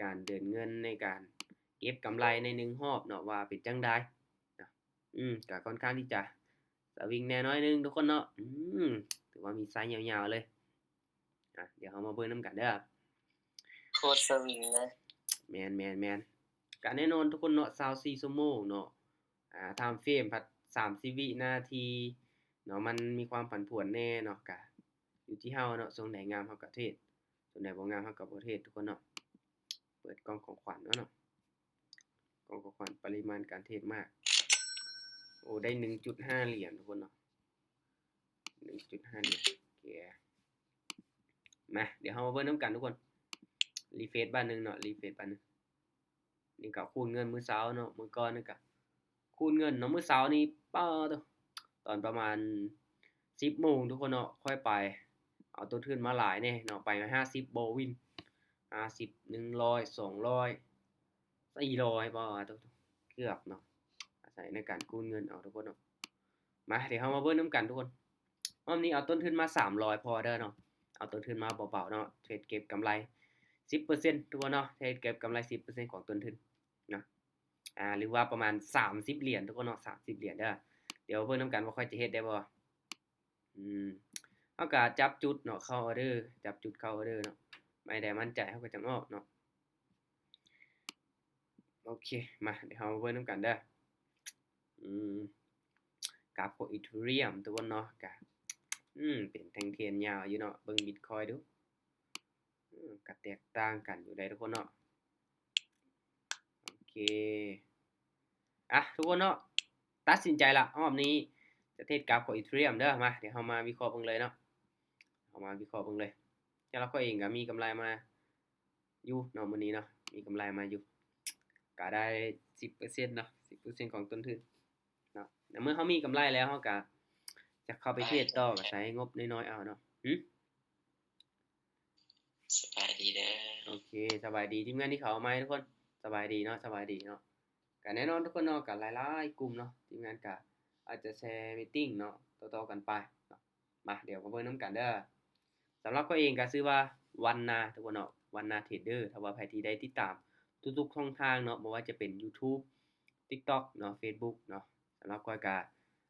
ການເດີນເງິນ ໃນການເກັບກຳໄລໃນໜຶ່ງຮອບເນາະ ວ່າເປັນຈັ່ງໃດເນາະ. ອືມ ກໍຄ່ອນຂ້າງທີ່ຈະສະວິງແດ່ໜ້ອຍໜຶ່ງທຸກຄົນເນາະ. ອືມ ຖືວ່າມີໄຊຍາວໆເລີຍ. ອ່ະ ດຽວເຮົາມາເບິ່ງນຳກັນເດີ. ໂຄດສະວິງເລີຍ. ແມ່ນໆໆ. ກະແນ່ນອນທຸກຄົນເນາະ ຊາວສີ່ຊົ່ວໂມງເນາະ. ອ່າ ທາມເຟຣມພັດສາມສິບວິນາທີເນາະ ມັນມີຄວາມຜັນຜວນແດ່ເນາະ. ກະຢູ່ທີ່ເຮົາເນາະ ຊ່ວງໃດງາມເຮົາກໍເທຣດ ຊ່ວງໃດບໍ່ງາມເຮົາກໍບໍ່ເທຣດທຸກຄົນເນາະ. ເປີດກ່ອງຂອງຂວັນເນາະ ເນາະ ກ່ອງຂອງຂວັນ ປະລິມານການເທຣດມາກ ໂອ້ ໄດ້ໜຶ່ງຈຸດຫ້າຫຼຽນທຸກຄົນເນາະ ໜຶ່ງຈຸດຫ້າຫຼຽນ. ໂອເຄ ມາ ດຽວເຮົາມາເບິ່ງນຳກັນທຸກຄົນ. ຣີເຟຣຊບາດໜຶ່ງເນາະ ຣີເຟຣຊບາດໜຶ່ງ. ນີ້ກໍຄູນເງິນມື້ເຊົ້າເນາະ ມື້ກ່ອນນີ້ກໍຄູນເງິນເນາະ. ມື້ເຊົ້ານີ້ ປາໂທ້ ຕອນປະມານສິບໂມງທຸກຄົນເນາະ ຂ້ອຍໄປເອົາຕົ້ນທຶນມາຫຼາຍແດ່ເນາະ ໄປຫ້າສິບ ບໍ່ວິນ ຫ້າສິບ ໜຶ່ງຮ້ອຍ ສອງຮ້ອຍ ສີ່ຮ້ອຍ ປາໂທ້ ເກືອບເນາະ ອາໄສໃນການຄູນເງິນເອົາທຸກຄົນເນາະ. ມາ ດຽວເຮົາມາເບິ່ງນຳກັນທຸກຄົນ. ຮອບນີ້ເອົາຕົ້ນທຶນມາສາມຮ້ອຍພໍເດີເນາະ ເອົາຕົ້ນທຶນມາເບົາໆເນາະ ເທຣດເກັບກຳໄລສິບເປີເຊັນທຸກຄົນເນາະ ເທຣດເກັບກຳໄລສິບເປີເຊັນຂອງຕົ້ນທຶນເນາະ ອ່າ ຫຼືວ່າປະມານສາມສິບຫຼຽນທຸກຄົນເນາະ ສາມສິບຫຼຽນເດີ. ດຽວເບິ່ງນຳກັນວ່າຂ້ອຍຈະເຮັດໄດ້ບໍ່. ອືມ ເຮົາກໍຈັບຈຸດເນາະ ເຂົ້າອໍເດີ ຈັບຈຸດເຂົ້າອໍເດີເນາະ ໄມ້ໃດໝັ້ນໃຈເຮົາກໍຈັ່ງອອກເນາະ. ໂອເຄ ມາ ດຽວເຮົາມາເບິ່ງນຳກັນເດີ. ອືມ ກາຟຂອງອີເທີຣຽມທຸກຄົນເນາະ ກະ ອືມ ເປັນແທ່ງທຽນຍາວຢູ່ເນາະ. ເບິ່ງບິດຄອຍດູ ອືມ ກະແຕກຕ່າງກັນຢູ່ໃດ໋ທຸກຄົນເນາະ. ໂອເຄ ອ່ະ ທຸກຄົນເນາະ ຕັດສິນໃຈລະ ຮອບນີ້ຈະເທຣດກາຟຂອງອີເທີຣຽມເດີ. ມາ ດຽວເຮົາມາວິເຄາະເບິ່ງເລີຍເນາະ ເຮົາມາວິເຄາະເບິ່ງເລີຍ. ສຳລັບຂ້ອຍເອງກໍມີກຳໄລມາ ຢູ່ເນາະ ມື້ນີ້ເນາະ ມີກຳໄລມາຢູ່ ກະໄດ້ສິບເປີເຊັນເນາະ ສິບເປີເຊັນຂອງຕົ້ນທຶນເນາະ. ໃນເມື່ອເຮົາມີກຳໄລແລ້ວ ເຮົາກະຈະເຂົ້າໄປເທຣດຕໍ່ ກະໃຊ້ງົບນ້ອຍໆເອົາເນາະ. ຫື ສະບາຍດີເດີ. ໂອເຄ ສະບາຍດີທີມງານທີ່ເຂົ້າມາໃໝ່ທຸກຄົນ ສະບາຍດີເນາະ ສະບາຍດີເນາະ. ກະແນ່ນອນທຸກຄົນເນາະ ກະຫຼາຍໆກຸ່ມເນາະ ທີມງານກະອາດຈະແຊມີດຕິງເນາະ ຕໍ່ໆກັນໄປເນາະ. ມາ ດຽວມາເບິ່ງນຳກັນເດີ. ສຳລັບຂ້ອຍເອງກໍຊື່ວ່າ ວັນນາ ທຸກຄົນເນາະ ວັນນາເທຣດເດີ. ຖ້າວ່າໃຜທີ່ໄດ້ຕິດຕາມທຸກໆຊ່ອງທາງເນາະ ບໍ່ວ່າຈະເປັນ YouTube TikTok ເນາະ Facebook ເນາະ ສຳລັບຂ້ອຍກໍ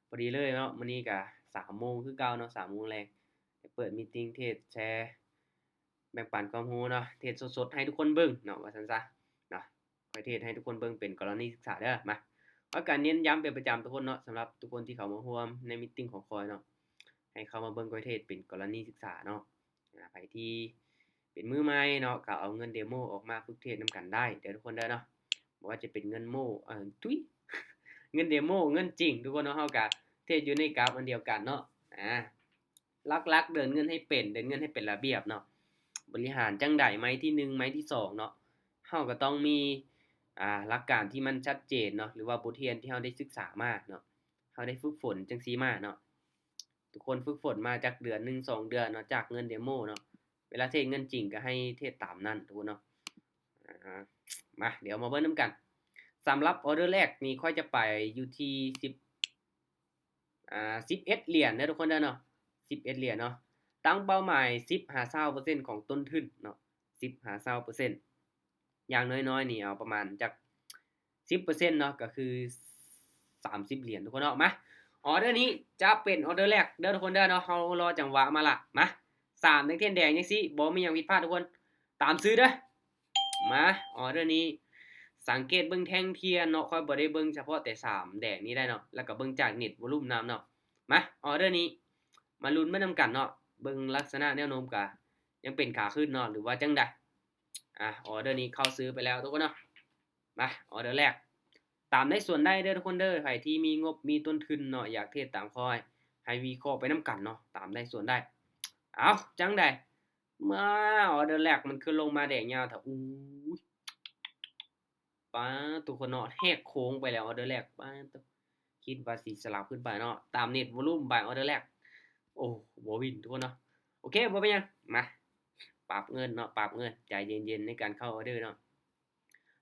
ພໍດີເລີຍເນາະ ມື້ນີ້ກໍສາມໂມງຄືເກົ່າເນາະ ສາມໂມງແລງ ໄດ້ເປີດມີດຕິງເທຣດ ແຊ ແບ່ງປັນຄວາມຮູ້ເນາະ ເທຣດສົດໆໃຫ້ທຸກຄົນເບິ່ງເນາະ ວ່າຊັ້ນຊະເນາະ. ຂ້ອຍເທດໃຫ້ທຸກຄົນເບິ່ງເປັນກໍລະນີສຶກສາເດີ. ມາ ຂ້ອຍກະເນັ້ນຢ້ຳເປັນປະຈຳທຸກຄົນເນາະ ສຳລັບທຸກຄົນທີ່ເຂົ້າມາຮ່ວມໃນມີດຕິງຂອງຂ້ອຍເນາະ ໃຫ້ເຂົ້າມາເບິ່ງຂ້ອຍເທດເປັນກໍລະນີສຶກສາເນາະ. ອາ ໃຜທີ່ເປັນມືໃໝ່ເນາະ ກໍເອົາເງິນເດໂມອອກມາຝຶກເທດນຳກັນໄດ້ເດີທຸກຄົນເດີເນາະ. ບໍ່ວ່າຈະເປັນເງິນໂມ ເອີ ທຸຍ ເງິນເດໂມ ເງິນຈິງ ທຸກຄົນເນາະ ເຮົາກະເທດຢູ່ໃນກາຟອັນດຽວກັນເນາະ. ອາ ຫຼັກໆ ເດີນເງິນໃຫ້ເປັນ ເດີນເງິນໃຫ້ເປັນລະບຽບເນາະ ບໍລິຫານຈັ່ງໃດ ໄມ້ທີໜຶ່ງ ໄມ້ທີສອງເນາະ ເຮົາກໍຕ້ອງມີ ອ່າ ຫຼັກການທີ່ມັນຊັດເຈນເນາະ ຫຼືວ່າບົດຮຽນທີ່ເຮົາໄດ້ສຶກສາມາເນາະ ເຮົາໄດ້ຝຶກຝົນຈັ່ງຊີ້ມາເນາະ. ທຸກຄົນຝຶກຝົນມາຈັກເດືອນໜຶ່ງສອງເດືອນເນາະ ຈາກເງິນເດໂມເນາະ ເວລາເທດເງິນຈິງກໍໃຫ້ເທດຕາມນັ້ນທຸກຄົນເນາະ. ອາ ມາ ດຽວມາເບິ່ງນຳກັນ. ສຳລັບອອເດີແລກນີ້ ຂ້ອຍຈະໄປຢູ່ທີ່ສິບ ອ່າ ສິບເອັດຫຼຽນເດີທຸກຄົນເດີເນາະ ສິບເອັດຫຼຽນເນາະ ຕັ້ງເປົ້າໝາຍສິບຫາຊາວເປີເຊັນຂອງຕົ້ນທຶນເນາະ ສິບຫາຊາວເປີເຊັນ ຢ່າງນ້ອຍໆນີ້ເອົາປະມານຈັກສິບເປີເຊັນເນາະ ກໍຄືສາມສິບຫຼຽນທຸກຄົນເນາະ. ມາ ອອເດີນີ້ຈະເປັນອອເດີແລກເດີທຸກຄົນເດີເນາະ ເຮົາລໍຈັງຫວະມາລະ. ມາ ສາມແທ່ງທຽນແດງຈັ່ງຊີ້ ບໍ່ມີຫຍັງຜິດພາດທຸກຄົນ ຕາມຊື່ເດີ. ມາ ອອເດີນີ້ ສັງເກດເບິ່ງແທ່ງທຽນເນາະ ຂ້ອຍບໍ່ໄດ້ເບິ່ງສະເພາະແຕ່ສາມແດງນີ້ໄດ້ເນາະ ແລ້ວກໍເບິ່ງຈາກເນັດວອລຸມນຳເນາະ. ມາ ອອເດີນີ້ ມາລຸ້ນໄປນຳກັນເນາະ ເບິ່ງລັກສະນະແນວໂນ້ມກະຍັງເປັນຂາຂຶ້ນເນາະ ຫຼືວ່າຈັ່ງໃດ. ອາ ອອເດີນີ້ເຂົ້າຊື້ໄປແລ້ວທຸກຄົນເນາະ. ມາ ອອເດີແລກ ຕາມໄດ້ສ່ວນໄດ້ເດີທຸກຄົນເດີ ໃຜທີ່ມີງົບມີຕົ້ນທຶນເນາະ ຢາກເທດຕາມຂ້ອຍ ໃຫ້ວິເຄາະໄປນຳກັນເນາະ ຕາມໄດ້ສ່ວນໄດ້. ເອົ້າ ຈັ່ງໃດ ມາ ອອເດີແລກມັນຄືລົງມາແດງຍາວແທ້ ອູ້ຍ ປາດ ທຸກຄົນເນາະ ແຫກໂຄ້ງໄປແລ້ວ ອອເດີແລກ ປາດ ຄິດວ່າຊິສະຫຼັບຂຶ້ນໄປເນາະ ຕາມເນັດວອລຸມໄປ ອອເດີແລກ ໂອ້ ບໍ່ວິນທຸກຄົນເນາະ. ໂອເຄ ບໍ່ເປັນຫຍັງ ມາ ປັບເງິນເນາະ ປັບເງິນ ໃຈເຢັນໆໃນການເຂົ້າອອເດີເນາະ.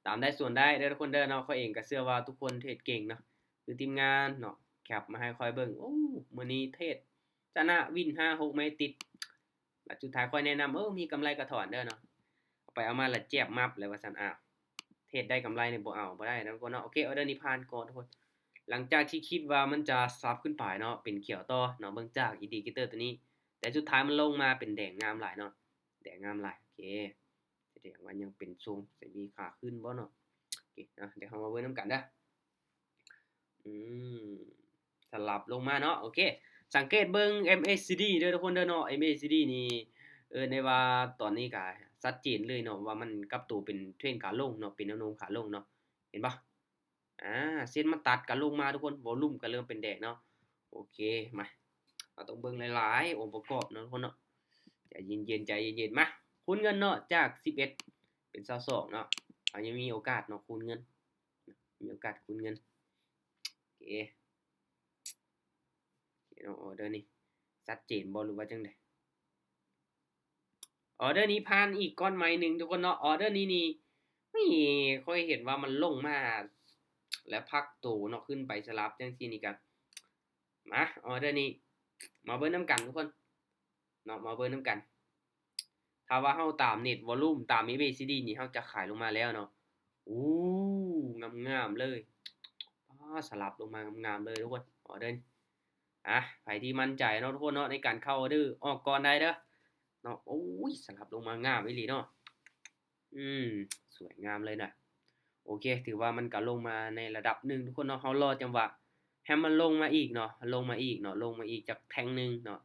ຕາມໄດ້ສ່ວນໄດ້ເດີທຸກຄົນເດີເນາະ ຂ້ອຍເອງກໍເຊື່ອວ່າທຸກຄົນເທດເກັ່ງເນາະ ຄືທີມງານເນາະ ແຄັບມາໃຫ້ຂ້ອຍເບິ່ງ ໂອ້ ມື້ນີ້ເທດຊະນະວິນຫ້າຫົກໄມ້ຕິດ ແລ້ວສຸດທ້າຍຂ້ອຍແນະນຳ ເອີ ມີກຳໄລກໍຖອນເດີເນາະ ເອົາໄປ ໄປເອົາມາລະແຈບມັບແລ້ວວ່າຊັ້ນ. ອ້າວ ເທຣດໄດ້ກຳໄລນີ້ບໍ່ເອົາ ບໍ່ໄດ້ນະທຸກຄົນເນາະ. ໂອເຄ ອໍເດີນີ້ຜ່ານກ່ອນທຸກຄົນ. ຫຼັງຈາກທີ່ຄິດວ່າມັນຈະສະຫຼັບຂຶ້ນໄປເນາະ ເປັນຂຽວຕໍ່ເນາະ ເບິ່ງຈາກອິນດິເຄເຕີຕົວນີ້ ແຕ່ສຸດທ້າຍມັນລົງມາເປັນແດງງາມຫຼາຍເນາະ ແດງງາມຫຼາຍ. ໂອເຄ ສະແດງວ່າຍັງເປັນຊົງ ຊິມີຂາຂຶ້ນບໍ່ເນາະ. ໂອເຄ ນະ ດຽວເຮົາມາເບິ່ງນຳກັນເດີ. ອືມ ສະຫຼັບລົງມາເນາະ. ໂອເຄ ສັງເກດເບິ່ງເອັມເອຊີດີເດີທຸກຄົນເດີເນາະ. ເອັມເອຊີດີນີ້ ເອີ້ນໄດ້ວ່າຕອນນີ້ກະຊັດເຈນເລີຍເນາະ ວ່າມັນກັບໂຕເປັນເທຣນຂາລົງເນາະ ເປັນແນວໂນ້ມຂາລົງເນາະ ເຫັນບໍ່? ອາ ເສັ້ນມັນຕັດກະລົງມາທຸກຄົນ ວໍລຸ່ມກະເລີ່ມເປັນແດງເນາະ. ໂອເຄ ມາ ເຮົາຕ້ອງເບິ່ງຫຼາຍໆອົງປະກອບເນາະທຸກຄົນເນາະ. ໃຈເຢັນໆ ໃຈເຢັນໆ ມາ ຄູນເງິນເນາະ ຈາກສິບເອັດເປັນຊາວສອງເນາະ. ເຮົາຍັງມີໂອກາດເນາະ ຄູນເງິນ ມີໂອກາດຄູນເງິນ. ໂອເຄ ໂອເຄເນາະ ອໍເດີນີ້ຊັດເຈນບໍ່ ຫຼືວ່າຈັ່ງໃດ? ອໍເດີນີ້ຜ່ານອີກກ້ອນໄມ້ໜຶ່ງທຸກຄົນເນາະ. ອໍເດີນີ້ນີ້ ນີ້ ຂ້ອຍເຫັນວ່າມັນລົງມາ ແລ້ວພັກໂຕເນາະ ຂຶ້ນໄປສະຫຼັບຈັ່ງຊີ້ນີ້ກະ ມາ ອໍເດີນີ້ ມາເບິ່ງນຳກັນທຸກຄົນເນາະ ມາເບິ່ງນຳກັນ. ຖ້າວ່າເຮົາຕາມເນັດວໍລຸ່ມ ຕາມເອັມເອຊີດີນີ້ ເຮົາຈະຂາຍລົງມາແລ້ວເນາະ. ໂອ້ ງາມໆເລີຍ ປາ ສະຫຼັບລົງມາງາມໆເລີຍທຸກຄົນ ອໍເດີນີ້. ອາ ໃຜທີ່ໝັ້ນໃຈເນາະທຸກຄົນເນາະ ໃນການເຂົ້າອໍເດີ ອອກກ່ອນໄດ້ເດີເນາະ. ໂອ້ຍ ສະຫຼັບລົງມາງາມອີ່ຫຼີເນາະ. ອືມ ສວຍງາມເລີຍນະ. ໂອເຄ ຖືວ່າມັນກະລົງມາໃນລະດັບໜຶ່ງທຸກຄົນເນາະ. ເຮົາລໍຈັງຫວະໃຫ້ມັນລົງມາອີກເນາະ ລົງມາອີກເນາະ ລົງມາອີກຈັກແທ່ງໜຶ່ງເນາະ.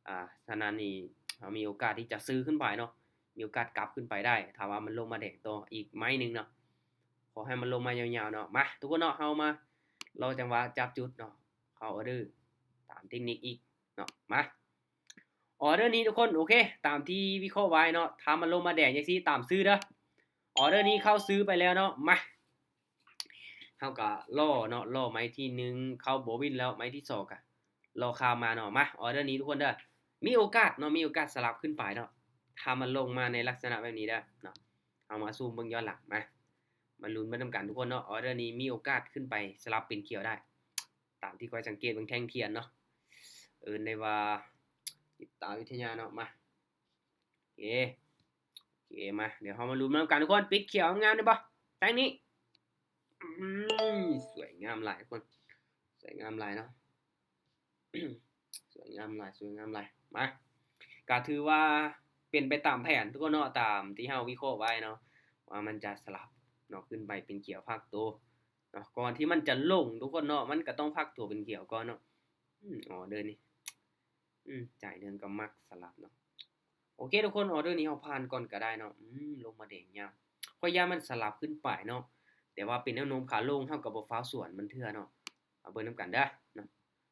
ອາ ສະນັ້ນນີ້ ເຮົາມີໂອກາດທີ່ຈະຊື້ຂຶ້ນໄປເນາະ ມີໂອກາດກັບຂຶ້ນໄປໄດ້ ຖ້າວ່າມັນລົງມາແດງຕໍ່ອີກໄມ້ໜຶ່ງເນາະ. ຂໍໃຫ້ມັນລົງມາຍາວໆເນາະ. ມາ ທຸກຄົນເນາະ ເຮົາມາລໍຈັງຫວະຈັບຈຸດເນາະ ເຂົ້າອໍເດີຕາມເຕັກນິກອີກເນາະ. ມາ ອໍເດີນີ້ທຸກຄົນ ໂອເຄ ຕາມທີ່ວິເຄາະໄວ້ເນາະ ຖ້າມັນລົງມາແດງຈັ່ງຊີ້ ຕາມຊື້ເດີ. ອໍເດີນີ້ເຂົ້າຊື້ໄປແລ້ວເນາະ. ມາ ເຮົາກະລໍເນາະ ລໍໄມ້ທີໜຶ່ງເຂົ້າບໍ່ວິນແລ້ວ ໄມ້ທີສອງກະລໍຂ້າມມາເນາະ. ມາ ອໍເດີນີ້ທຸກຄົນເດີ ມີໂອກາດເນາະ ມີໂອກາດສະຫຼັບຂຶ້ນໄປເນາະ ຖ້າມັນລົງມາໃນລັກສະນະແບບນີ້ເດີເນາະ. ເຮົາມາຊູມເບິ່ງຍ້ອນຫຼັງ ມາ ມາລຸ້ນໄປນຳກັນທຸກຄົນເນາະ. ອໍເດີນີ້ມີໂອກາດຂຶ້ນໄປສະຫຼັບເປັນຂຽວໄດ້ ຕາມທີ່ຂ້ອຍສັງເກດເບິ່ງແທ່ງທຽນເນາະ ເອີ້ນໄດ້ວ່າຈິດຕາວິທະຍາເນາະ. ມາ ເອ ໂອເຄ ມາ ດຽວເຮົາມາລຸ້ນນຳກັນທຸກຄົນ ປິດຂຽວງາມໄດ້ບໍ່ ແທ່ງນີ້. ອືມ ສວຍງາມຫຼາຍທຸກຄົນ ສວຍງາມຫຼາຍເນາະ ສວຍງາມຫຼາຍ ສວຍງາມຫຼາຍ. ມາ ກະຖືວ່າເປັນໄປຕາມແຜນທຸກຄົນເນາະ ຕາມທີ່ເຮົາວິເຄາະໄວ້ເນາະ ວ່າມັນຈະສະຫຼັບເນາະ ຂຶ້ນໄປເປັນຂຽວພັກໂຕເນາະ ກ່ອນທີ່ມັນຈະລົງທຸກຄົນເນາະ ມັນກະຕ້ອງພັກໂຕເປັນຂຽວກ່ອນເນາະ. ອືມ ອໍເດີນີ້ ອືມ ໃຈໜຶ່ງກະມັກສະຫຼັບເນາະ. ໂອເຄທຸກຄົນ ອໍເດີນີ້ເຮົາຜ່ານກ່ອນກະໄດ້ເນາະ. ອືມ ລົງມາແດງຍາວ ຂ້ອຍຢ້ານມັນສະຫຼັບຂຶ້ນໄປເນາະ ແຕ່ວ່າເປັນແນວໂນ້ມຂາລົງ ເຮົາກະບໍ່ຟ້າວສວນມັນເທື່ອເນາະ. ເຮົາເບິ່ງນຳກັນເດີເນາະ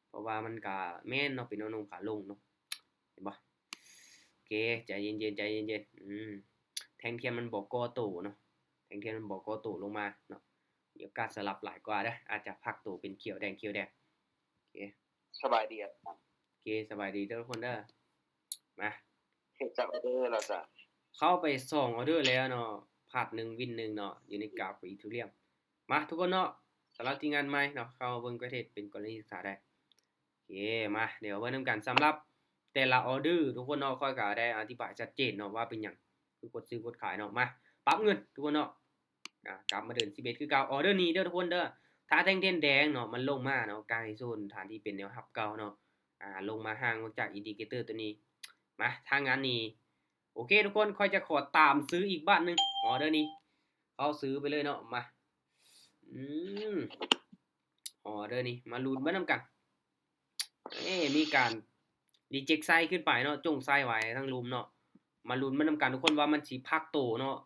ເພາະວ່າມັນກະແມ່ນເນາະ ເປັນແນວໂນ້ມຂາລົງເນາະ ເຫັນບໍ່? ໂອເຄ ໃຈເຢັນໆ ໃຈເຢັນໆ. ອືມ ແທ່ງທຽນມັນບໍ່ກໍ່ໂຕເນາະ ແທ່ງທຽນມັນບໍ່ກໍ່ໂຕລົງມາເນາະ ມີໂອກາດສະຫຼັບຫຼາຍກວ່າເດີ ອາດຈະພັກໂຕເປັນຂຽວແດງ ຂຽວແດງ. ໂອເຄ ສະບາຍດີ ໂອເຄ ສະບາຍດີເດີທຸກຄົນເດີ. ມາ ເຮັດຈັກອໍເດີລະຊະ ເຂົ້າໄປສອງອໍເດີແລ້ວເນາະ ພາດໜຶ່ງວິນໜຶ່ງເນາະ ຢູ່ໃນກາຟອີເທີຣຽມ. ມາ ທຸກຄົນເນາະ ສຳລັບທີມງານໃໝ່ເນາະ ເຂົ້າເບິ່ງກະເຮັດເປັນກໍລະນີສຶກສາໄດ້. ໂອເຄ ມາ ດຽວເບິ່ງນຳກັນ ສຳລັບແຕ່ລະອໍເດີທຸກຄົນເນາະ ຂ້ອຍກະໄດ້ອະທິບາຍຊັດເຈນເນາະ ວ່າເປັນຫຍັງຄືກົດຊື້ກົດຂາຍເນາະ. ມາ ປັບເງິນທຸກຄົນເນາະ ອາ ກັບມາເດີນສິບເອັດຄືເກົ່າ. ອໍເດີນີ້ເດີທຸກຄົນເດີ ຖ້າແທ່ງທຽນແດງເນາະ ມັນລົງມາເນາະ ໃກ້ໂຊນຖານທີ່ເປັນແນວຮັບເກົ່າເນາະ ອາ ລົງມາຫ່າງອອກຈາກອິນດິເຄເຕີຕົວນີ້. ມາ ຖ້າງານນີ້ ໂອເຄທຸກຄົນ ຂ້ອຍຈະຂໍຕາມຊື້ອີກບາດໜຶ່ງ ອໍເດີນີ້ ເຂົ້າຊື້ໄປເລີຍເນາະ. ມາ ອືມ ອໍເດີນີ້ ມາລຸ້ນໄປນຳກັນ. ເອີ ມີການຣີເຈັກໄຊຂຶ້ນໄປເນາະ ຈົ່ງໄຊໄວ້ທາງລຸ່ມເນາະ. ມາລຸ້ນໄປນຳກັນທຸກຄົນ ວ່າມັນຊິພັກໂຕເນາະ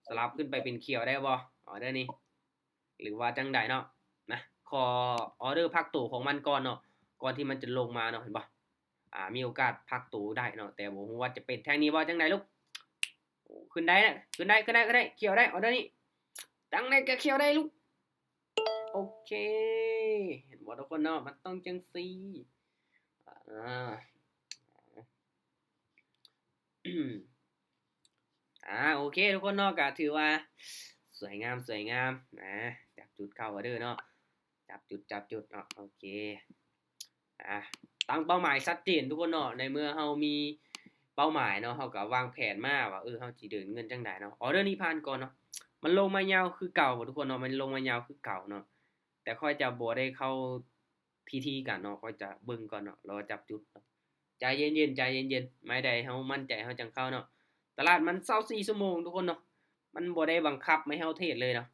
ສະຫຼັບຂຶ້ນໄປເປັນຂຽວໄດ້ບໍ່ ອໍເດີນີ້ ຫຼືວ່າຈັ່ງໃດເນາະ. ນະ ຂໍອໍເດີພັກໂຕຂອງມັນກ່ອນເນາະ ກ່ອນທີ່ມັນຈະລົງມາເນາະ ເຫັນບໍ່? ອາ ມີໂອກາດພັກໂຕໄດ້ເນາະ ແຕ່ບໍ່ຮູ້ວ່າຈະເປັນແທ່ງນີ້ບໍ່ ຈັ່ງໃດລູກ. ໂອ້ ຂຶ້ນໄດ້ນະ ຂຶ້ນໄດ້ ຂຶ້ນໄດ້ ຂຶ້ນໄດ້ ຂຽວໄດ້ ອໍເດີນີ້ ຈັ່ງໃດກະຂຽວໄດ້ລູກ. ໂອເຄ ເຫັນບໍ່ທຸກຄົນເນາະ ມັນຕ້ອງຈັ່ງຊີ້. ອາ ອາ ໂອເຄທຸກຄົນເນາະ ກະຖືວ່າສວຍງາມ ສວຍງາມນະ ຈັບຈຸດເຂົ້າອໍເດີເນາະ ຈັບຈຸດ ຈັບຈຸດເນາະ. ໂອເຄ ອາ ຕັ້ງເປົ້າໝາຍຊັດເຈນທຸກຄົນເນາະ ໃນເມື່ອເຮົາມີ ເປົ້າໝາຍເນາະ ເຮົາກໍວາງແຜນມາວ່າ ເອີ ເຮົາຊິເດີນເງິນຈັ່ງໃດເນາະ. ອໍເດີນີ້ຜ່ານກ່ອນເນາະ. ມັນລົງມາຍາວຄືເກົ່າບໍ່ທຸກຄົນເນາະ? ມັນລົງມາຍາວຄືເກົ່າເນາະ ແຕ່ຂ້ອຍຈະບໍ່ໄດ້ເຂົ້າທີໆກັນເນາະ ຂ້ອຍຈະເບິ່ງກ່ອນເນາະ ລໍຈັບຈຸດເນາະ. ໃຈເຢັນໆ ໃຈເຢັນໆ ໄມ້ໃດເຮົາໝັ້ນໃຈເຮົາຈັ່ງເຂົ້າເນາະ. ຕະຫຼາດມັນຊາວສີ່ຊົ່ວໂມງທຸກຄົນເນາະ ມັນບໍ່ໄດ້ບັງຄັບໃຫ້ເຮົາເທຣດເລີຍເນາະ.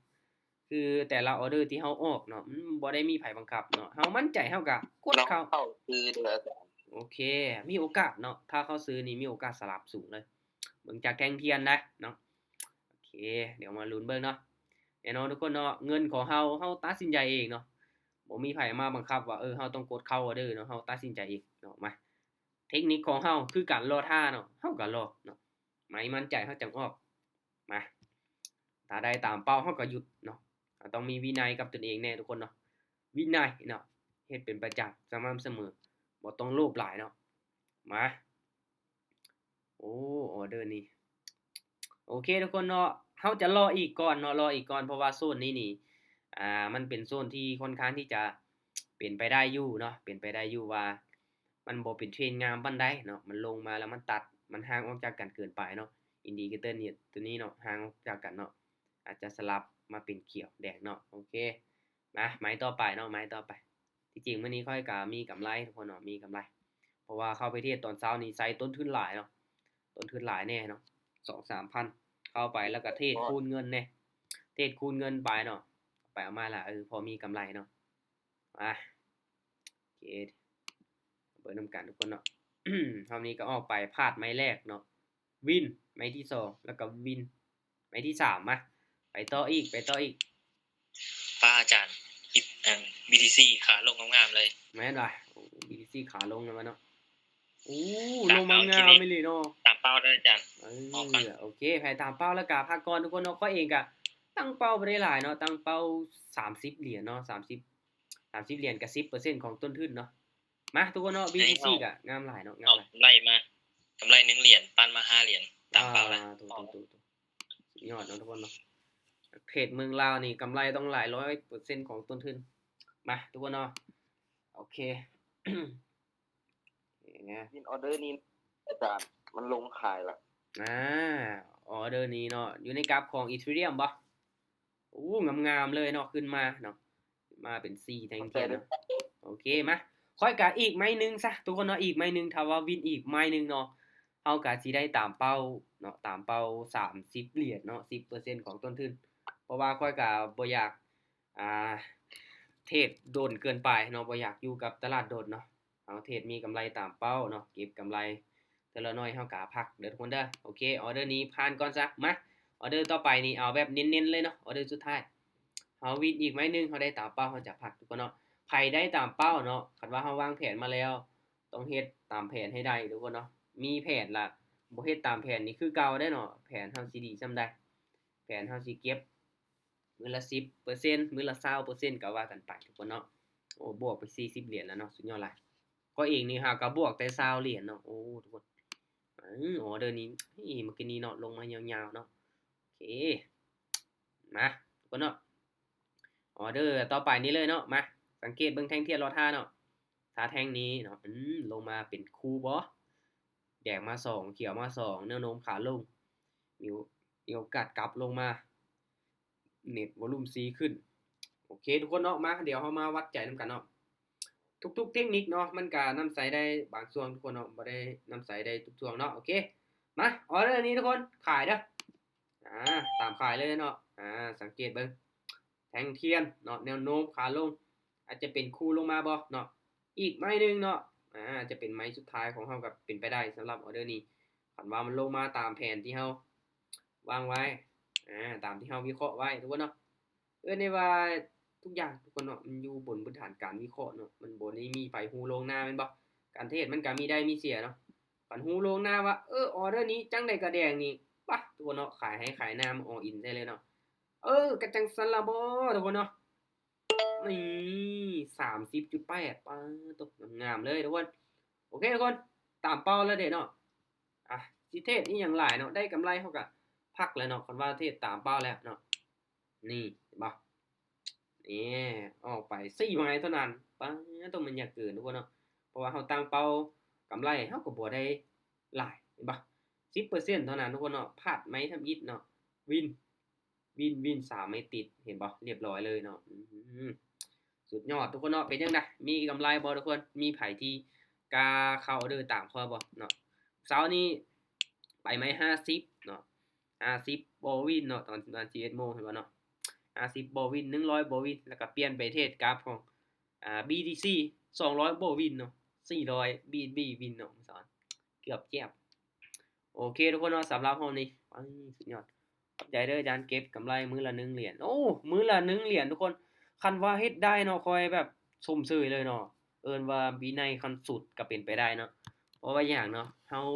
ຄືແຕ່ລະອໍເດີທີ່ເຮົາອອກເນາະ ມັນບໍ່ໄດ້ມີໃຜບັງຄັບເນາະ ເຮົາໝັ້ນໃຈເຮົາກະກົດເຂົ້າ ເຂົ້າຊື້ເດີອາຈານ. ໂອເຄ ມີໂອກາດເນາະ ຖ້າເຂົ້າຊື້ນີ້ມີໂອກາດສະຫຼັບສູງເລີຍ ເບິ່ງຈາກແທ່ງທຽນນະເນາະ. ໂອເຄ ດຽວມາລຸ້ນເບິ່ງເນາະ. ແນ່ນອນທຸກຄົນເນາະ ເງິນຂອງເຮົາ ເຮົາຕັດສິນໃຈເອງເນາະ ບໍ່ມີໃຜມາບັງຄັບວ່າ ເອີ ເຮົາຕ້ອງກົດເຂົ້າອໍເດີເນາະ ເຮົາຕັດສິນໃຈເອງເນາະ. ມາ ເທັກນິກຂອງເຮົາຄືການລໍຖ້າເນາະ ເຮົາກໍລໍເນາະ ໄມ້ໝັ້ນໃຈເຮົາຈັ່ງອອກ. ມາ ຖ້າໄດ້ຕາມເປົ້າເຮົາກໍຢຸດເນາະ. ເຮົາຕ້ອງມີວິໄນກັບຕົນເອງແດ່ທຸກຄົນເນາະ ວິໄນເນາະ ເຮັດເປັນປະຈຳ ສະໝ່ຳສະເໝີ ບໍ່ຕ້ອງໂລບຫຼາຍເນາະ. ມາ ໂອ້ ອໍເດີນີ້ ໂອເຄທຸກຄົນເນາະ ເຮົາຈະລໍອີກກ່ອນເນາະ ລໍອີກກ່ອນ ເພາະວ່າໂຊນນີ້ນີ້ ອ່າ ມັນເປັນໂຊນທີ່ຄ່ອນຂ້າງທີ່ຈະເປັນໄປໄດ້ຢູ່ເນາະ ເປັນໄປໄດ້ຢູ່ວ່າ ມັນບໍ່ເປັນເທຣນງາມປານໃດເນາະ ມັນລົງມາແລ້ວມັນຕັດ ມັນຫ່າງອອກຈາກກັນເກີນໄປເນາະ. ອິນດິເຄເຕີນີ້ ຕົວນີ້ເນາະ ຫ່າງອອກຈາກກັນເນາະ ອາດຈະສະຫຼັບມາເປັນຂຽວແດງເນາະ. ໂອເຄ ມາ ໄມ້ຕໍ່ໄປເນາະ ໄມ້ຕໍ່ໄປ. ທີ່ຈິງມື້ນີ້ຂ້ອຍກະມີກຳໄລທຸກຄົນເນາະ ມີກຳໄລ ເພາະວ່າເຂົ້າໄປເທຣດຕອນເຊົ້ານີ້ໃຊ້ຕົ້ນທຶນຫຼາຍເນາະ ຕົ້ນທຶນຫຼາຍແດ່ເນາະ ສອງສາມພັນ ເຂົ້າໄປແລ້ວກະເທຣດຄູນເງິນແດ່ ເທຣດຄູນເງິນໄປເນາະ ໄປເອົາມາລະ ເອີ ພໍມີກຳໄລເນາະ. ມາ ໂອເຄ ເບິ່ງນຳກັນທຸກຄົນເນາະ. ຮອບນີ້ກໍອອກໄປ ພາດໄມ້ແລກເນາະ ວິນໄມ້ທີສອງ ແລ້ວກໍວິນໄມ້ທີສາມ. ມາ ໄປຕໍ່ອີກ ໄປຕໍ່ອີກ. ປ້າ ອາຈານ ອີກ ອັນ ບີທີຊີ ຂາລົງງາມໆເລີຍ. ແມ່ນວ່າ ໂອ້ ບີທີຊີ ຂາລົງແລ້ວວະເນາະ. ໂອ້ ລົງມາງາມອີ່ຫຼີເນາະ ຕາມເປົ້າເດີອາຈານ. ເອີ ໂອເຄ ໃຜຕາມເປົ້າແລ້ວກະພັກກ່ອນທຸກຄົນເນາະ. ຂ້ອຍເອງກະຕັ້ງເປົ້າບໍ່ໄດ້ຫຼາຍເນາະ ຕັ້ງເປົ້າສາມສິບຫຼຽນເນາະ ສາມສິບ ສາມສິບຫຼຽນກະສິບເປີເຊັນຂອງຕົ້ນທຶນເນາະ. ມາ ທຸກຄົນເນາະ ບີທີຊີ ກະງາມຫຼາຍເນາະ ງາມຫຼາຍ ກຳໄລມາ ກຳໄລໜຶ່ງຫຼຽນ ປັນມາຫ້າຫຼຽນ ຕາມເປົ້າລະ. ໂອ້ ສຸດຍອດເນາະທຸກຄົນເນາະ ເທຣດເມືອງລາວນີ້ກຳໄລຕ້ອງຫຼາຍຮ້ອຍເປີເຊັນຂອງຕົ້ນທຶນ. ມາ ທຸກຄົນເນາະ ໂອເຄ ວິນອໍເດີນີ້ອາຈານ ມັນລົງຂາຍລະ. ອ່າ ອໍເດີນີ້ເນາະ ຢູ່ໃນກາບຂອງອີເທີຣຽມບໍ່? ໂອ້ ງາມໆເລີຍເນາະ ຂຶ້ນມາເນາະ ມາເປັນສີ່ແທ່ງທຽນເນາະ. ໂອເຄ ມາ ຂ້ອຍກະອີກໄມ້ໜຶ່ງຊະທຸກຄົນເນາະ ອີກໄມ້ໜຶ່ງ ຖ້າວ່າວິນອີກໄມ້ໜຶ່ງເນາະ ເຮົາກະຊິໄດ້ຕາມເປົ້າເນາະ ຕາມເປົ້າສາມສິບຫຼຽນເນາະ ສິບເປີເຊັນຂອງຕົ້ນທຶນ. ເພາະວ່າຂ້ອຍກະບໍ່ຢາກ ອ່າ ເທຣດດົນເກີນໄປເນາະ ບໍ່ຢາກຢູ່ກັບຕະຫຼາດດົນເນາະ. ເຮົາເທຣດມີກຳໄລຕາມເປົ້າເນາະ ເກັບກຳໄລເທື່ອລະໜ້ອຍ ເຮົາກະພັກເດີທຸກຄົນເດີ. ໂອເຄ ອໍເດີນີ້ຜ່ານກ່ອນຊະ. ມາ ອໍເດີຕໍ່ໄປນີ້ເອົາແບບເນັ້ນໆເລີຍເນາະ ອໍເດີສຸດທ້າຍ ເຮົາວິນອີກໄມ້ໜຶ່ງ ເຮົາໄດ້ຕາມເປົ້າ ເຮົາຈະພັກທຸກຄົນເນາະ. ໃຜໄດ້ຕາມເປົ້າເນາະ ຄັນວ່າເຮົາວາງແຜນມາແລ້ວ ຕ້ອງເຮັດຕາມແຜນໃຫ້ໄດ້ທຸກຄົນເນາະ. ມີແຜນລະບໍ່ເຮັດຕາມແຜນນີ້ຄືເກົ່າເດ້ເນາະ ແຜນເຮົາຊິດີສ່ຳໃດ ແຜນເຮົາຊິເກັບ ມື້ລະສິບເປີເຊັນ ມື້ລະຊາວເປີເຊັນ ກໍວ່າກັນໄປທຸກຄົນເນາະ. ໂອ້ ບວກໄປສີ່ສິບຫຼຽນແລ້ວເນາະ ສຸດຍອດຫຼາຍ. ຂ້ອຍເອງນີ້ຫາກະບວກແຕ່ຊາວຫຼຽນເນາະ. ໂອ້ ທຸກຄົນ ເອີ ອໍເດີນີ້ ເອີ ມື້ກີ້ນີ້ເນາະ ລົງມາຍາວໆເນາະ. ໂອເຄ ມາ ທຸກຄົນເນາະ ອໍເດີຕໍ່ໄປນີ້ເລີຍເນາະ. ມາ ສັງເກດເບິ່ງແທ່ງທຽນລໍຖ້າເນາະ ຖ້າແທ່ງນີ້ເນາະ ອືມ ລົງມາເປັນຄູ່ບໍ່? ແດງມາສອງ ຂຽວມາສອງ ແນວໂນ້ມຂາລົງ ມີ ມີໂອກາດກັບລົງມາ ເນັດວໍລຸ່ມຊີຂຶ້ນ. ໂອເຄທຸກຄົນເນາະ ມາ ດຽວເຮົາມາວັດໃຈນຳກັນເນາະ. ທຸກໆເທັກນິກເນາະ ມັນກະນຳໃຊ້ໄດ້ບາງຊ່ວງທຸກຄົນເນາະ ບໍ່ໄດ້ນຳໃຊ້ໄດ້ທຸກຊ່ວງເນາະ. ໂອເຄ ມາ ອໍເດີນີ້ທຸກຄົນ ຂາຍເດີ ອ່າ ຕາມຂາຍເລີຍເນາະ. ອ່າ ສັງເກດເບິ່ງ ແທ່ງທຽນເນາະ ແນວໂນ້ມຂາລົງ ອາດຈະເປັນຄູ່ລົງມາບໍ່ເນາະ ອີກໄມ້ໜຶ່ງເນາະ. ອາ ອາດຈະເປັນໄມ້ສຸດທ້າຍຂອງເຮົາກໍເປັນໄປໄດ້ ສຳລັບອໍເດີນີ້ ຄັນວ່າມັນລົງມາຕາມແຜນທີ່ເຮົາວາງໄວ້ ອາ ຕາມທີ່ເຮົາວິເຄາະໄວ້ທຸກຄົນເນາະ. ເອີ້ນໄດ້ວ່າທຸກຢ່າງທຸກຄົນເນາະ ມັນຢູ່ບົນພື້ນຖານການວິເຄາະເນາະ ມັນບໍ່ໄດ້ມີໃຜຮູ້ລ່ວງໜ້າແມ່ນບໍ່? ການເທຣດມັນກໍມີໄດ້ມີເສຍເນາະ. ຄັນຮູ້ລ່ວງໜ້າວ່າ ເອີ ອໍເດີນີ້ຈັ່ງໃດກໍແດງນີ້ ປະ ທຸກຄົນເນາະ ຂາຍໃຫ້ຂາຍໜ້າ all in ໃສ່ເລີຍເນາະ. ເອີ ກະຈັ່ງຊັ້ນລະບໍທຸກຄົນເນາະ. ນີ້ ສາມສິບຈຸດແປດ ປາດໂທ້ ງາມໆເລີຍທຸກຄົນ. ໂອເຄທຸກຄົນ ຕາມເປົ້າແລ້ວເດ້ເນາະ. ອ່ະ ຊິເທຣດອີ່ຫຍັງຫຼາຍເນາະ ໄດ້ກຳໄລເຮົາກະພັກແລ້ວເນາະ ຄັນວ່າເທຣດຕາມເປົ້າແລ້ວເນາະ. ນີ້ ເຫັນບໍ່ ນີ້ ອອກໄປສີ່ໄມ້ເທົ່ານັ້ນ ປາດໂທ້ ມັນຢາກເກີນທຸກຄົນເນາະ. ເພາະວ່າເຮົາຕັ້ງເປົ້າກຳໄລເຮົາກໍບໍ່ໄດ້ ຫຼາຍ ເຫັນບໍ່? ສິບເປີເຊັນເທົ່ານັ້ນທຸກຄົນເນາະ ພາດໄມ້ທຳອິດເນາະ ວິນ ວິນ ວິນ ສາມໄມ້ຕິດ ເຫັນບໍ່? ລຽບຮ້ອຍເລີຍເນາະ ອືມ ສຸດຍອດທຸກຄົນເນາະ. ເປັນຈັ່ງໃດ? ມີກຳໄລບໍ່ທຸກຄົນ? ມີໃຜທີ່ກ້າເຂົ້າອອເດີຕາມຂ້ອຍບໍ່ເນາະ? ເຊົ້ານີ້ໄປໄມ້ຫ້າສິບເນາະ ຫ້າສິບບໍ່ວິນເນາະ ຕອນປະມານສິບເອັດໂມງ ເຫັນບໍ່ເນາະ? ຫ້າສິບບໍ່ວິນ ໜຶ່ງຮ້ອຍບໍ່ວິນ ແລ້ວກໍປ່ຽນໄປເທຣດກັບຂອງ ອ່າ ບີທີຊີ ສອງຮ້ອຍບໍ່ວິນເນາະ ສີ່ຮ້ອຍບີເອັນບີວິນເນາະ ເກືອບແຈບ. ໂອເຄທຸກຄົນເນາະ ສຳລັບຮອບນີ້ ປາ ສຸດຍອດ ຂອບໃຈເດີອາຈານ ເກັບກຳໄລມື້ລະໜຶ່ງຫຼຽນ. ໂອ້ ມື້ລະໜຶ່ງຫຼຽນທຸກຄົນ ຄັນວ່າເຮັດໄດ້ເນາະ ຂ້ອຍແບບຊົມເຊີຍເລີຍເນາະ ເອີ້ນວ່າວິໄນຂັ້ນສຸດກໍເປັນໄປໄດ້ເນາະ. ເພາະວ່າຫຍັງເນາະ ເຮົາ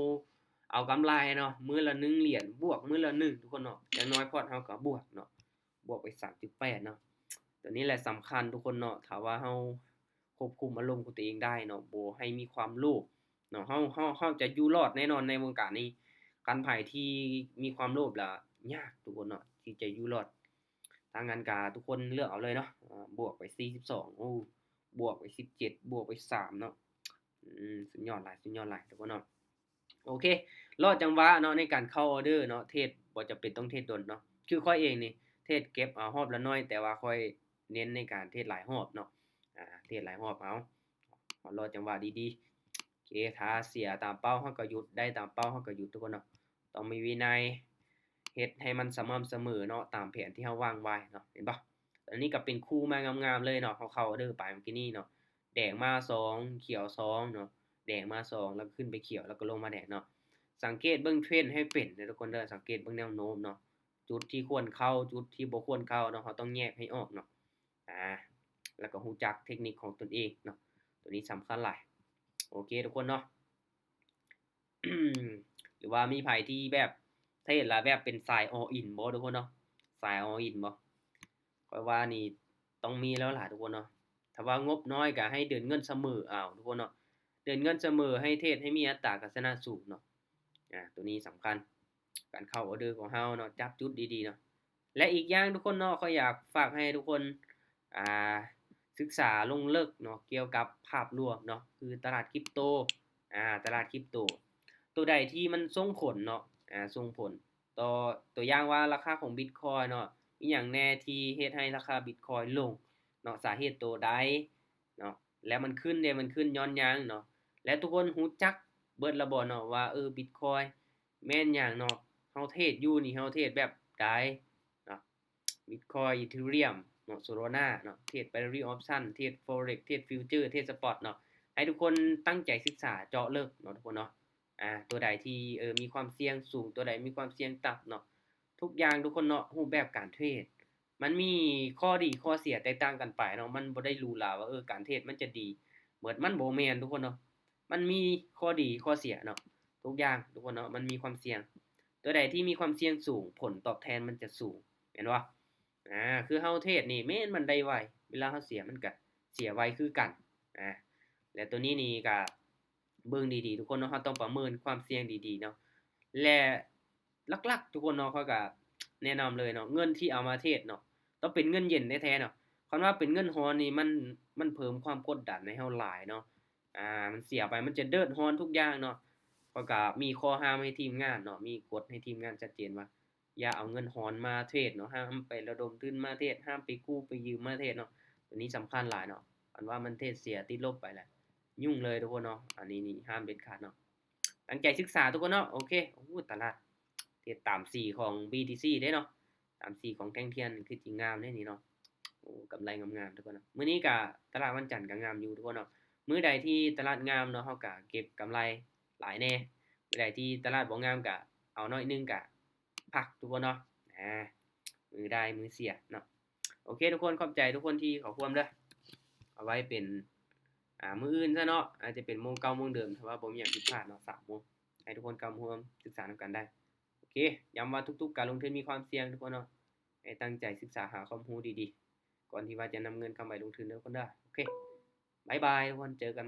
ເອົາກຳໄລເນາະ ມື້ລະໜຶ່ງຫຼຽນ ບວກມື້ລະໜຶ່ງທຸກຄົນເນາະ ຢ່າງໜ້ອຍພອດເຮົາກໍບວກເນາະ ບວກໄປສາມຈຸດແປດເນາະ. ຕົວນີ້ແຫຼະສຳຄັນທຸກຄົນເນາະ ຖ້າວ່າເຮົາຄວບຄຸມອາລົມຂອງຕົວເອງໄດ້ເນາະ ບໍ່ໃຫ້ມີຄວາມໂລບເນາະ ເຮົາ ເຮົາ ເຮົາຈະຢູ່ລອດແນ່ນອນໃນວົງການນີ້. ຄັນໃຜທີ່ມີຄວາມໂລບລະຍາກທຸກຄົນເນາະ ທີ່ຈະຢູ່ລອດ. ຖ້າຊັ້ນກະທຸກຄົນເລືອກເອົາເລີຍເນາະ ອາ ບວກໄປສີ່ສິບສອງ ໂອ້ ບວກໄປສິບເຈັດ ບວກໄປສາມເນາະ ອືມ ສຸດຍອດຫຼາຍ ສຸດຍອດຫຼາຍທຸກຄົນເນາະ. ໂອເຄ ລໍຈັງຫວະເນາະ ໃນການເຂົ້າອອເດີເນາະ ເທຣດບໍ່ຈຳເປັນຕ້ອງເທຣດດົນເນາະ. ຄືຂ້ອຍເອງນີ້ ເທຣດເກັບເອົາຮອບລະໜ້ອຍ ແຕ່ວ່າຂ້ອຍເນັ້ນໃນການເທຣດຫຼາຍຮອບເນາະ ອາ ເທຣດຫຼາຍຮອບເອົາ ເຮົາລໍຈັງຫວະດີໆ. ໂອເຄ ຖ້າເສຍຕາມເປົ້າເຮົາກໍຢຸດ ໄດ້ຕາມເປົ້າເຮົາກໍຢຸດທຸກຄົນເນາະ. ຕ້ອງມີວິໄນ ເຮັດໃຫ້ມັນສະໝ່ຳສະເໝີເນາະ ຕາມແຜນທີ່ເຮົາວາງໄວ້ເນາະ ເຫັນບໍ່? ອັນນີ້ກໍເປັນຄູ່ມາງາມໆເລີຍເນາະ ເຮົາເຂົ້າອອເດີໄປເມື່ອກີ້ນີ້ເນາະ ແດງມາສອງ ຂຽວສອງເນາະ ແດງມາສອງ ແລ້ວກໍຂຶ້ນໄປຂຽວ ແລ້ວກໍລົງມາແດງເນາະ. ສັງເກດເບິ່ງເທຣນໃຫ້ເປັນເດີທຸກຄົນເດີ ສັງເກດເບິ່ງແນວໂນ້ມເນາະ ຈຸດທີ່ຄວນເຂົ້າ ຈຸດທີ່ບໍ່ຄວນເຂົ້າເນາະ ເຮົາຕ້ອງແຍກໃຫ້ອອກເນາະ ອາ ແລ້ວກໍຮູ້ຈັກເທັກນິກຂອງຕົນເອງເນາະ ຕົວນີ້ສຳຄັນຫຼາຍ. ໂອເຄທຸກຄົນເນາະ ຫຼືວ່າມີໃຜທີ່ແບບເທຣດແລ້ວແບບເປັນສາຍ all in ບໍ່ທຸກຄົນເນາະ ສາຍ all in ບໍ່? ຂ້ອຍວ່ານີ້ຕ້ອງມີແລ້ວລະທຸກຄົນເນາະ. ຖ້າວ່າງົບນ້ອຍກໍໃຫ້ເດີນເງິນສະເໝີເອົາທຸກຄົນເນາະ ເດີນເງິນສະເໝີ ໃຫ້ເທຣດໃຫ້ມີອັດຕາການຊະນະສູງເນາະ ອາ ຕົວນີ້ສຳຄັນ ການເຂົ້າອອເດີຂອງເຮົາເນາະ ຈັບຈຸດດີໆເນາະ. ແລະອີກຢ່າງທຸກຄົນເນາະ ຂ້ອຍຢາກຝາກໃຫ້ທຸກຄົນ ອ່າ ສຶກສາລົງເລິກເນາະ ກ່ຽວກັບພາບລວມເນາະ ຄືຕະຫຼາດຄຣິບໂຕ ອາ ຕະຫຼາດຄຣິບໂຕ ຕົວໃດທີ່ມັນສົ່ງຜົນເນາະ ອາ ສົ່ງຜົນຕໍ່ ຕົວຢ່າງວ່າລາຄາຂອງບິດຄອຍເນາະ ອີຫຍັງແດ່ທີ່ເຮັດໃຫ້ລາຄາບິດຄອຍລົງເນາະ ສາເຫດໂຕໃດເນາະ ແລ້ວມັນຂຶ້ນເດ ມັນຂຶ້ນຍ້ອນຫຍັງເນາະ ແລະທຸກຄົນຮູ້ຈັກເບິດລະບໍ່ເນາະ ວ່າ ເອີ ບິດຄອຍ ແມ່ນຫຍັງເນາະ ເຮົາເທຣດຢູ່ນີ້ ເຮົາເທຣດແບບໃດເນາະ ບິດຄອຍ ອີເທີຣຽມເນາະ ໂຊລານາເນາະ ເທຣດໄບນາຣີອອບຊັນ ເທຣດຟໍເຣັກ ເທຣດຟິວເຈີ ເທຣດສະປອດເນາະ. ໃຫ້ທຸກຄົນຕັ້ງໃຈສຶກສາເຈາະເລິກເນາະທຸກຄົນເນາະ ອາ ຕົວໃດທີ່ ເອີ ມີຄວາມສ່ຽງສູງ ຕົວໃດມີຄວາມສ່ຽງຕ່ຳເນາະ ທຸກຢ່າງທຸກຄົນເນາະ ຮູບແບບການເທຣດ ມັນມີຂໍ້ດີຂໍ້ເສຍແຕກຕ່າງກັນໄປເນາະ ມັນບໍ່ໄດ້ຫຼູຫຼາວ່າ ເອີ ການເທຣດມັນຈະດີເໝິດ ມັນບໍ່ແມ່ນທຸກຄົນເນາະ ມັນມີຂໍ້ດີຂໍ້ເສຍເນາະ ທຸກຢ່າງທຸກຄົນເນາະ ມັນມີຄວາມສ່ຽງ ຕົວໃດທີ່ມີຄວາມສ່ຽງສູງ ຜົນຕອບແທນມັນຈະສູງ ແມ່ນບໍ່? ອາ ຄືເຮົາເທຣດນີ້ແມ່ນມັນໄດ້ໄວ ເວລາເຮົາເສຍມັນກະເສຍໄວຄືກັນ ອາ ແລະໂຕນີ້ນີ້ກະເບິ່ງດີໆທຸກຄົນເນາະ ເຮົາຕ້ອງປະເມີນຄວາມສ່ຽງດີໆເນາະ ແລະ ຫຼັກໆທຸກຄົນເນາະ ຂ້ອຍກະແນະນຳເລີຍເນາະ ເງິນທີ່ເອົາມາເທຣດເນາະ ຕ້ອງເປັນເງິນເຢັນແທ້ໆເນາະ ຄັນວ່າເປັນເງິນຮ້ອນນີ້ ມັນ ມັນເພີ່ມຄວາມກົດດັນໃຫ້ເຮົາຫຼາຍເນາະ ອາ ມັນເສຍໄປ ມັນຈະເດືອດຮ້ອນທຸກຢ່າງເນາະ. ຂ້ອຍກະມີຂໍ້ຫ້າມໃຫ້ທີມງານເນາະ ມີກົດໃຫ້ທີມງານຊັດເຈນວ່າ ຢ່າເອົາເງິນຮ້ອນມາເທຣດເນາະ ຫ້າມໄປລະດົມທຶນມາເທຣດ ຫ້າມໄປກູ້ໄປຢືມມາເທຣດເນາະ ໂຕນີ້ສຳຄັນຫຼາຍເນາະ ຄັນວ່າມັນເທຣດເສຍຕິດລົບໄປລະຫຍຸ້ງເລີຍທຸກຄົນເນາະ ອັນນີ້ນີ້ຫ້າມເດັດຂາດເນາະ. ຕັ້ງໃຈສຶກສາທຸກຄົນເນາະ ໂອເຄ ໂອ້ ຕະຫຼາດເຮັດຕາມສີຂອງ ບີທີຊີ ເດ້ເນາະ ຕາມສີຂອງແທ່ງທຽນ ຄືຊິງາມເດ້ນີ້ເນາະ ໂອ້ ກຳໄລງາມໆທຸກຄົນເນາະ. ມື້ນີ້ກະຕະຫຼາດວັນຈັນກະງາມຢູ່ທຸກຄົນເນາະ ມື້ໃດທີ່ຕະຫຼາດງາມເນາະ ເຮົາກະເກັບກຳໄລຫຼາຍແດ່ ມື້ໃດທີ່ຕະຫຼາດບໍ່ງາມກະເອົາໜ້ອຍໜຶ່ງກະພັກທຸກຄົນເນາະ ອາ ມື້ໄດ້ມື້ເສຍເນາະ. ໂອເຄທຸກຄົນ ຂອບໃຈທຸກຄົນທີ່ເຂົ້າຮ່ວມເດີ ເອົາໄວ້ເປັນ ອ່າ ມື້ອື່ນຊະເນາະ ອາດຈະເປັນໂມງເກົ່າໂມງເດີມ ຖ້າວ່າບໍ່ມີຫຍັງຜິດພາດເນາະ ສາມໂມງ ໃຫ້ທຸກຄົນເຂົ້າຮ່ວມສຶກສານຳກັນໄດ້. ໂອເຄ ຢ້ຳວ່າທຸກໆການລົງທຶນມີຄວາມສ່ຽງທຸກຄົນເນາະ ໃຫ້ຕັ້ງໃຈສຶກສາຫາຄວາມຮູ້ດີໆ ກ່ອນທີ່ວ່າຈະນຳເງິນເຂົ້າໄປລົງທຶນເດີທຸກຄົນເດີ. ໂອເຄ ບາຍບາຍທຸກຄົນ ເຈີກັນ